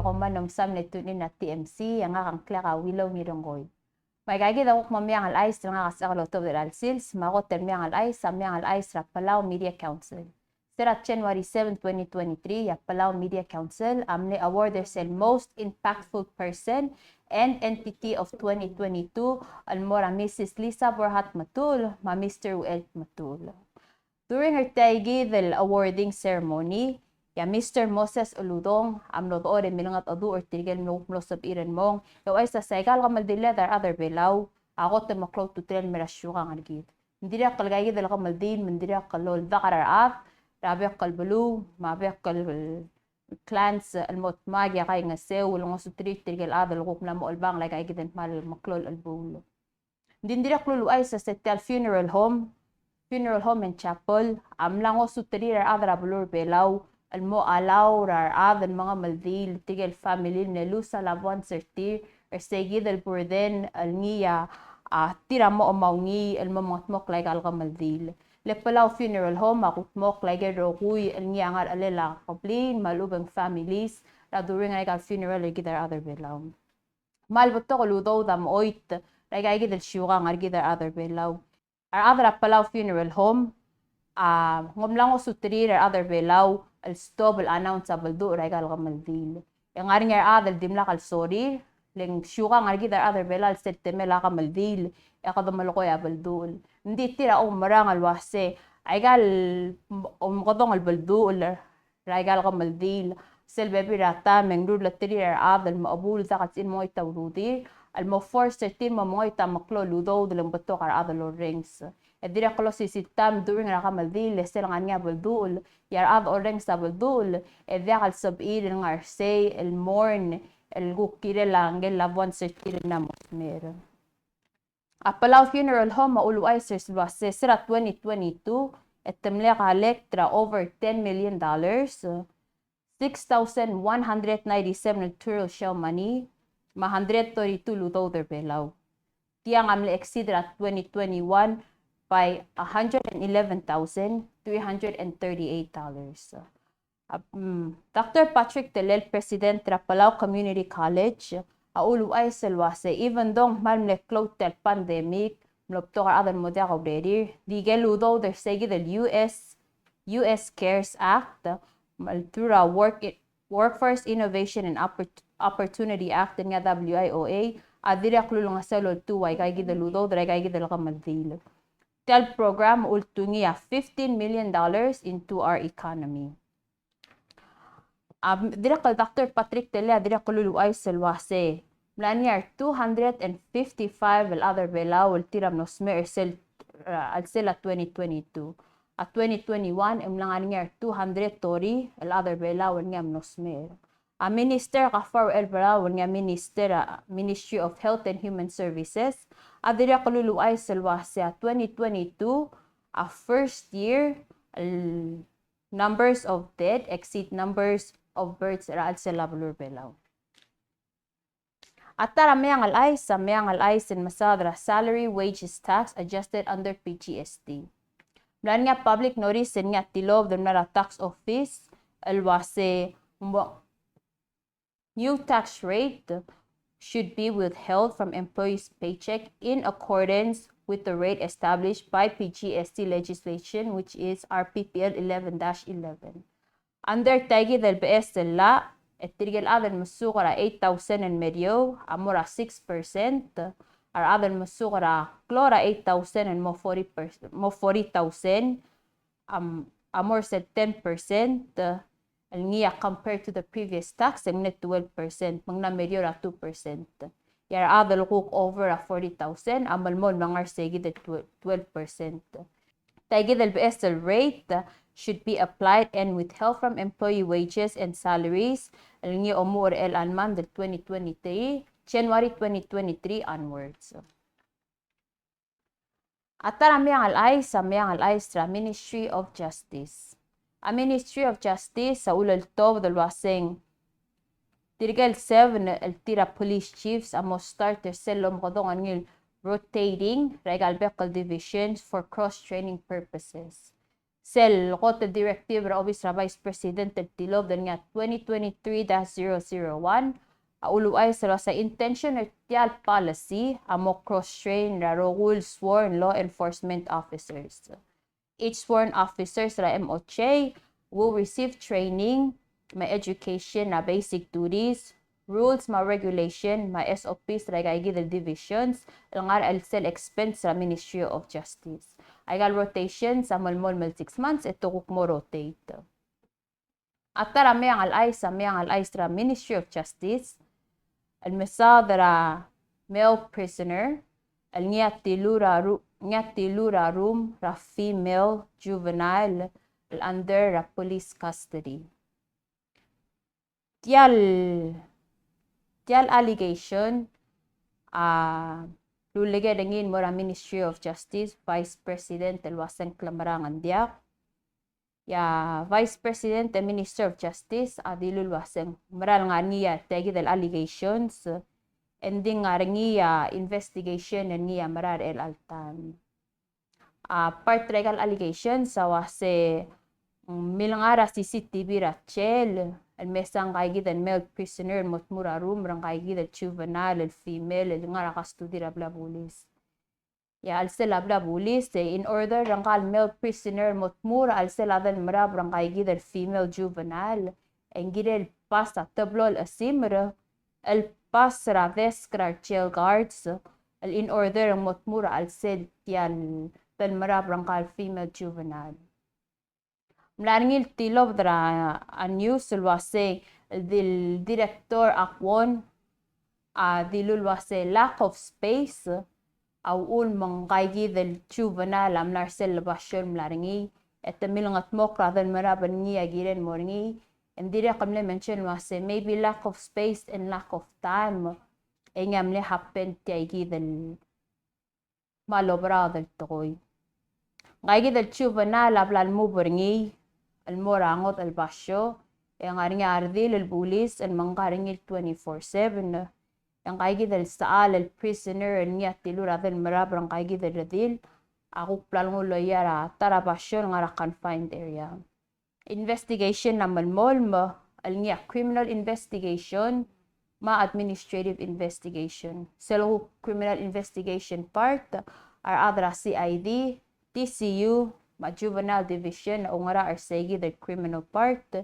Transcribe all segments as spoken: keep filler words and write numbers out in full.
Kom kmal msa mle tune in er a T M C, e ngak a ngklek a Willow Ngirengkoi. Me aika kid a kuk mo meang el chais el ngak a sebechek el otobed er a chelsel, me a kot el meang el chais a meang el chais er a Palau Media Council. Se er a January seven, twenty twenty-three, e a Palau Media Council a mle award er sel Most Impactful Person and Entity of twenty twenty-two el mo er a Missus Lisa Borja Tmetuchl me a Mister Uel Tmetuchl. During er tia kid el awarding ceremony, e a Mister Moses Uludong a mlo dechor e milengedecheduch er tirke el mlo, mlo sebechir el mong, e ouchais a se aika el kemeldiil er a rechad er a Belau a kot el meklou a ultutelel el mei er a siukang er kid. Ng dirrek el aika kid el kemeldiil, me ng dirrek el oldak er a rechad er a bek el beluu me a bek el clans el mo dmak e kaingeseu el ngosuterir tirke el chad el kuk mla mo chelebangel aika kid el kmal meklou el chelebuul. Ng di ng dirrek el uluuchais a se tia el funeral home, funeral home and chapel a mla ngosuterir a rechad er a beluu er a Belau el mo allow er a rechad el mengemeldiil tirke el family el mle lose a loved ones er tir er se kid el burden el ngii a, a tir a mo chemau ngii el mo mengedmokl aika el kemeldiil. Le Palau Funeral Home a kudmokl aike el rokui el ngii a ngar er a chelsel a kebliil me a lechub e ng families er a during aika el funeral er kid a rechad er a Belau. Me a le betok el udoud a mechoit er aika kid el siukang er kid a rechad er a Belau. A rechad er a Palau Funeral Home a ng mla ngosuterir a rechad er a Belau el stop el announce a belduchel er aika el kemeldiil. E ng ngar er ngii a rechad el dimlak el sorir, le ng siukang er kid a rechad er a Belau el sel temel a kemeldiil e kede melekoi a belduchel. Ng di tir a oumerang el uase aika el omekedong el belduchel er aika el kemeldiil, sel bebil er a taem e ng rullterir a rechad el mo chebuul diak el sebechir el mengoit a ududir, el mo force er tir el mo mengoit a meklou el udoud el ng betok a rechad el orrenges. E dirrek el osisiu el taem during er a kemeldiil e sel ngar er ngii a belduchel, e a rechad a orrenges a belduchel, e diak el sebechir el ngar er sei el mourn el kuk kirel a ngike el loved ones er tir el mla mo smecher. A Palau Funeral Home a uluuchais er sel uase se er a twenty twenty-two e te mle collect er a over ten million dollars, six thousand one hundred ninety-seven el turtle shell money, me a hundred thirty-two el udoud er a Belau. Tiang a mle exceed er a twenty twenty-one by a hundred and eleven thousand three hundred and thirty-eight dollars. A, mm, Doctor Patrick Tellel, President er a Palau Community College, a uluuchais el uase, even though ng kmal mle klou tia el pandemic, mlo betok a rechad el mo diak a urerir, di ikel udoud er sei kid el U S, U S CARES Act, me a le through a work, Workforce Innovation and Oppor-, Opportunity Act, el ngii a W I O A, a dirrek el ulengeseu el oltuu aika kid el udoud er aika kid el kemeldiil. Tia el program a ultungii a fifteen million dollars into our economy. A dirrek el Doctor Patrick Tellel a dirrek el uluuchais el uase, mla er ngii a two hundred and fifty-five el chad er a Belau el tir a mlo smecher er sel, er sel twenty twenty-two. A twenty twenty-one e ng mla ngar er ngii a two hundred thirty el chad er a Belau el ngii a mlo smecher. A Minister Gaafar Uherbelau el ngii a Minister er a Ministry of Health and Human Services a dirrek el uluuchais el uase a twenty twenty-two a first year el numbers of death exceed numbers of births er a chelsel a beluu er a Belau. A ta er a meang el chais a meang el chais el mesaod er a salary wages tax adjusted under P G S T. Mla er ngii a public notice el ngii a tilobed el mla er a tax office el uase mo-, new tax rate should be withheld from employees' paycheck in accordance with the rate established by P G S T legislation, which is R P P L eleven dash eleven. Under tia kid el beches el llach, e tirke el chad el mesuk er a eight thousand el meriou a mo er a six percent, a rechad el mesuk er a klou er a eight thousand el mo forty percent, mo forty thousand, am, a mo er sel ten percent, el ngii a compared to the previous tax, e ng mle twelve percent, me ng mla meriou er a two percent. E a rechad el kuk over a forty thousand, a melemolem el ngar er sei kid el twe-, twelve percent. Tia kid el beches el rate should be applied and withheld from employee wages and salaries, el ngii a omuchel er a month el twenty twenty-three, January twenty twenty-three onwards. A ta er a meang el chais a meang el chais er a Ministry of Justice. A Ministry of Justice a uleltobed el uaseng tirke el seven el tir a police chiefs a mo start er sel lomekedong er ngii el rotating er aika el bek el divisions for cross training purposes. sel kot el directive er a Office er a Vice President el tilobed er ngii a twenty twenty-three dash zero zero one, a uluuchais el uasei intention er tia el policy a mo cross-train er a rokui el sworn law enforcement officers. Each sworn officers er a M O J will receive training me a education er a basic duties, rules me a regulation me a S O Ps er aika kid el divisions el ngar er a chelsel expense er a Ministry of Justice. Aika el rotations a melemolem el six months e te kuk mo rotate. A ta er a meang el chais, a meang el chais er a Ministry of Justice el mesaod er a male prisoner el ngii a tiluu er a ru-, ngii a tiluu er a room er a female juvenile el under er a police custody. Tia el, tia el allegation a luleker er ngii el mo er a Ministry of Justice, Vice President el uaseng klemerang ng diak. E a Vice President e Minister of Justice a dilu el uaseng mera el ngar er ngii a tia kid el allegations, e ng di ngar er ngii a investigation er ngii a mera er chelecha el taem. A part er aika el allegations a uase, mm, milengar a C C T V er a jail el mesa ngka kid el male prisoner el mo tmuu er a room er ngka kid el juvenile el female el ngar er a custody er a blil a bulis. E a chelsel a blil a bulis e in order er ngka el male prisoner el mo tmuu er a chelsel a delmerab er ngka kid el female juvenile, e ng kirel pass a teblo el chesimer el pass er a desk er a jail guards el in order el mo tmuu er a chelsel tia el delmerab er ngka el female juvenile. Mla er ngii el tilobed er a news el uasei el di-, director a Kwon a dilu el uasei lack of space a uchul me ngka kid el juvenile a mla er sel basio el mla er ngii, e te milengetmokl er a delmerab er ngii a kirel mo er ngii, e ng dirrek el mle mention el uasei maybe lack of space and lack of time e ngii a mle happen tia kid el me a loberaod el tekoi. Ngka kid el juvenile a bla lmove er ngii el mo er a ngodech el basio, e ng ngar er ngii a redil el bulis el mengkar er ngii el twenty-four seven. E ngka kid el sechal el prisoner el ngii a tiluu er a delmerab er ngka kid el redil a kuk bla lenguu el loia er a ta er a basio el ngar er a confined area. Investigation a melemolem el ngii a criminal investigation me a administrative investigation. Sel kuk criminal investigation part a rechad er a C I D, T C U, me a Juvenile Division a oungerachel er sei kid el criminal part.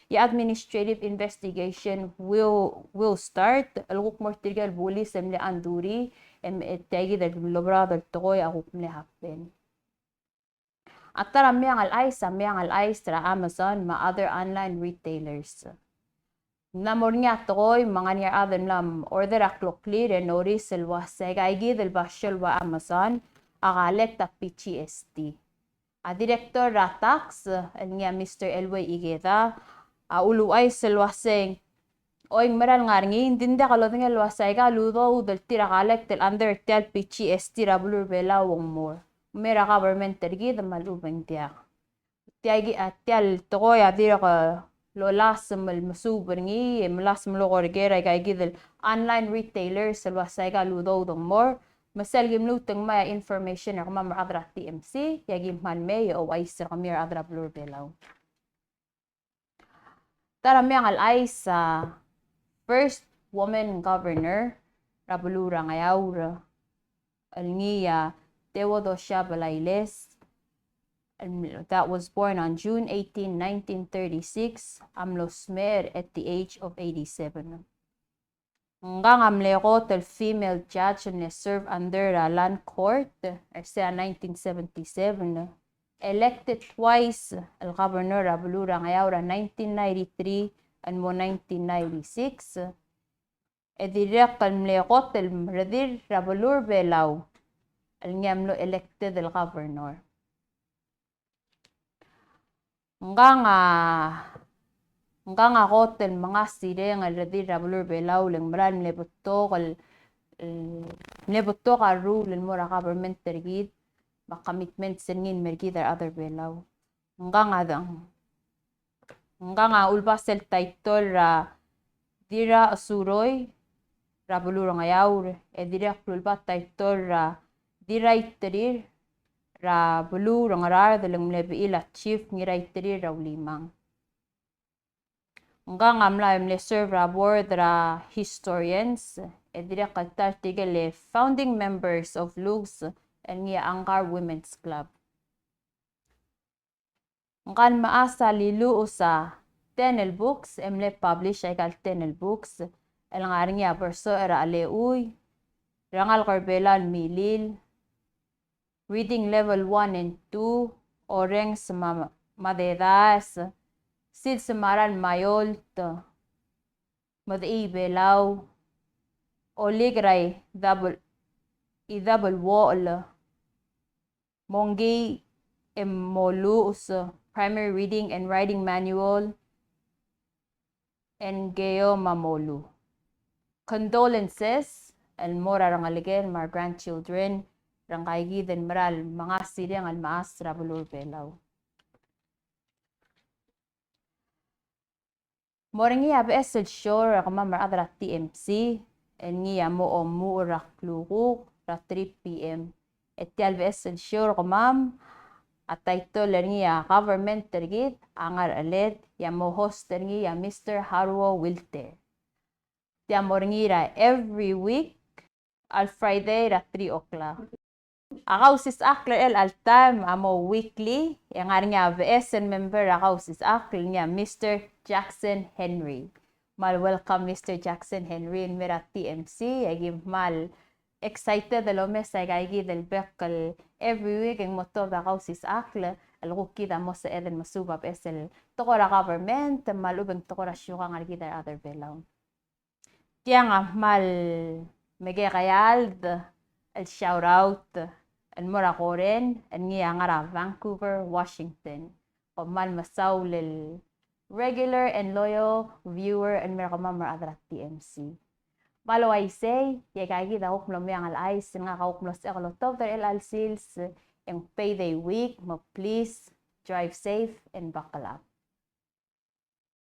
E a administrative investigation will, will start el kuk mo er tirke el bulis el mle on duty, e, e tia kid el loberaod el tekoi a kuk mle happen. A ta er a meang el chais, a meang el chais er a Amazon me a other online retailers. Ng mla mo er ngii a tekoi me ng ngar er ngii a rechad el mla order a kloklir e notice el uasei aika kid el basio el ua Amazon a collect a P G S T. A director er a tax el ngii a Mister Elway Ikeda a uluuchais el uasei Oin mera el ngar er ngii, ng di ng diak lodengei el uasei aika el udoud el tir a collect el under tia el P G S T er a beluu er a Belau a mo er a government er kid me a lechub e ng diak. Tia ki-, a, tia el tekoi a dirk lolasem el mesuub er ngii, e melasem el oker er aika kid el online retailers el uasei aika el udoud a mo er, me sel kim lmuut el ngmai a information er kemam a rechad er a T M C, e aki kmal mei e ouchais er kemiu a rechad er a beluu er a Belau. Ta er a meang el chais, a, first woman governor er a beluu er a Ngeaur el ngii a Theodosia Blailes, el, that was born on June eighteen, nineteen thirty-six, a mlo smecher at the age of eighty-seven. Ngkang a mle kot el female judge el mle serve under a land court er se er a nineteen seventy-seven. Elected twice el governor er a beluu er a Ngeaur er a nineteen ninety-three el mo nineteen ninety-six. E dirrek el mle kot el redil er a beluu er a Belau el ngii a mlo elected el governor. Ngkang a, ngkang a kot el mengasireng el redil er a beluu er a Belau el ng mera el mle betok el, el mle betok a rule el mo er a government er kid, me a commitment er ngii el mer kid a rechad er a Belau. Ngkang a dang, ngkang a ulebas el title er a Dirrasuroi er a beluu er a Ngeaur, e dirrek el uleba title er a Dirraiterir er a beluu er a Ngaraard el ng mle bechil a Chief Ngiraiterir er a Ulimang. Ngkang a mla mle serve er a board er a historians, e dirrek el ta er tirke el founding members of LUGS, el ngii a Angaur Women's Club. Ngka el mechas a liluches a ten el books, e mle publish aika el ten el books, el ngar er ngii a Bersoech er a Chelechui, Rengalek er Belau el Milil, Reading Level one and two, Orrenges me a, me a Dedaes, Sils me a Ralm me a Eolt, Medechii Belau, Olikr er a Idab el, Idab el Uochel, Mongkii e Moluches, Primary Reading and Writing Manual, Ngkeo me a Molu. Condolences el mo er a rengelekel me a re grandchildren er ngkaikid el mera el mengasireng el mechas er a beluu er a Belau. Mo er ngii a beches el show er kemam el chad er a T M C, el ngii a mo omuchel er a klukuk er a three P M. E tia el beches el show er kemam a title er ngii a Government er kid a ngar er a cheled, e a mo host er ngii a Mister Haruo Wilter. Tia mo er ngii er a every week el Friday er a three o'clock. A Kausisechakl er chelecha el taem a mo weekly, e ngar er ngii a beches el member er a Kausisechakl el ngii a Mister Jackson Henry. Kmal welcome Mister Jackson Henry el mei er a T M C, e aki kmal excited el omes aikaikid el bek el every week e ng mo tuobed a Kausisechakl el kuk kid a mo sebeched el mesuub a beches el tekoi er a government me a lechub e ng tekoi er a siukang er kid el chad er a Belau. Tiang a kmal mekekeald el shout out el mo er a Koren el ngii a ngar er a Vancouver, Washington. Kom kmal mesaul el regular and loyal viewer el mei er kemam el chad er a T M C. Kmal uaisei, e aikaikid a kuk mlo meang el chais, ngak a kuk mlo sebechek el otobed er chelecha el sils, e ng payday week, me please drive safe and buckle up.